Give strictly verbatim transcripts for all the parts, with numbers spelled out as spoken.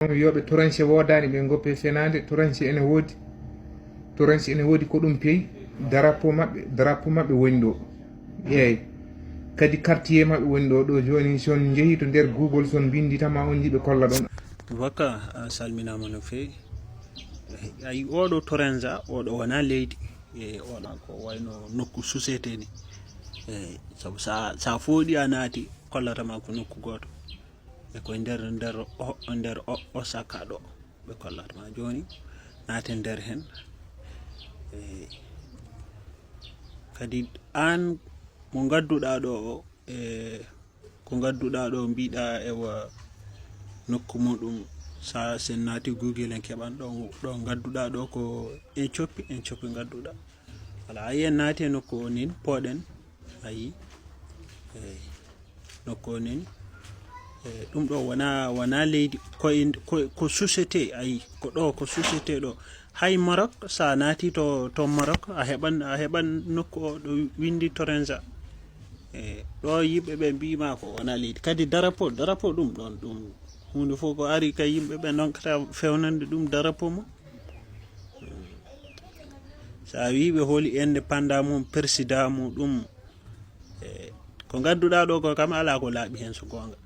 Wiyoɓe Torense woodani ɓe goppe fenaande, Torense ene woodi. Torense ene woodi ko ɗum peyi, darapo maɓɓe, darapo maɓɓe woni ɗo. Eey. Kadi quartier maɓɓe woni ɗo, ɗo jooni si on njehi to nder Google, si on mbinndi tan ma on njiɗo kolla ɗon. Waka, a salminaama no feewi. Ayi, oɗo Torenza, oɗo wona leydi. E oɗo ko wayno nokku société ni. E sabu sa, sa fooɗi a naati, kollata ma ko nokku gooto. E koye nder, nder o, nder o, Osaka ɗo. Ɓe kollata ma jooni, naate nder hen. E kadi aan mo ngadduɗaa ɗo o, e ko ngadduɗaa ɗo mbiɗa ewa nokku muɗum, sa sen naati Google en keɓan ɗo, ɗo ngadduɗaa ɗo ko Ethiopie, Ethiopie ngadduɗaa. Wala, a yi en naati e nokku o nin, pooɗen, a yi. Eyi. Nokku o nin. E, ɗum ɗo wona, wona leydi, ko, e, ko, ko société, a yi, ko ɗo, ko société ɗo. Hay Maroc, sa naati to, to Maroc, a heɓan, a heɓan nokku o ɗo windi Torenza. E, ɗo yimɓe ɓe mbima ko wona leydi. Kadi darapo, darapo ɗum ɗon, ɗum huunde fof ko ari ka yimɓe ɓe donkata fewnande ɗum darapo mum. Sa wi ɓe holi indépendant mum, président mum ɗum, e, ko ngadduɗa ɗo ko kam ala ko laaɓi hen so goonga.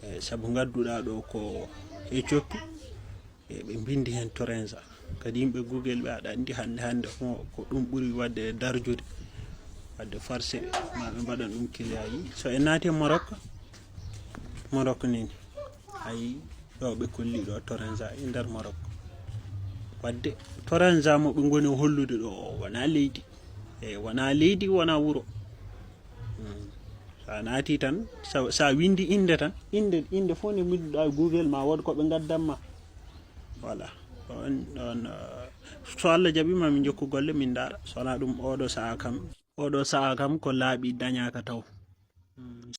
E, sabu ngadduɗa ɗo ko Ethiopie, e, ɓe mbindi hen Torenza. Kadi yimɓe Google ɓe aɗa andi hannde, hannde ko, ko ɗum ɓuri wadde darjude, wadde farce, ma ɓe mbaɗan ɗum kiliyaji. So en naati Maroc, Maroc nini, ayi, ɗo ɓe kolli ɗo Torenza e nder Maroc. Wadde Torenza mo ɓe ngoni hollude ɗo o wona leydi. E wona leydi, wona wuro. Hmm. Sa naati tan, sa, sa windi inde tan, inde, inde fof nde mbinduɗa e Google ma wood ko ɓe ngaddan ma. Voilà. Ɗon, ɗon, eh, so Allah jaɓi ma min jokku golle min ndaara. So wona ɗum oɗo saha kam, oɗo saha kam ko laaɓi dañaka taw. Hmm.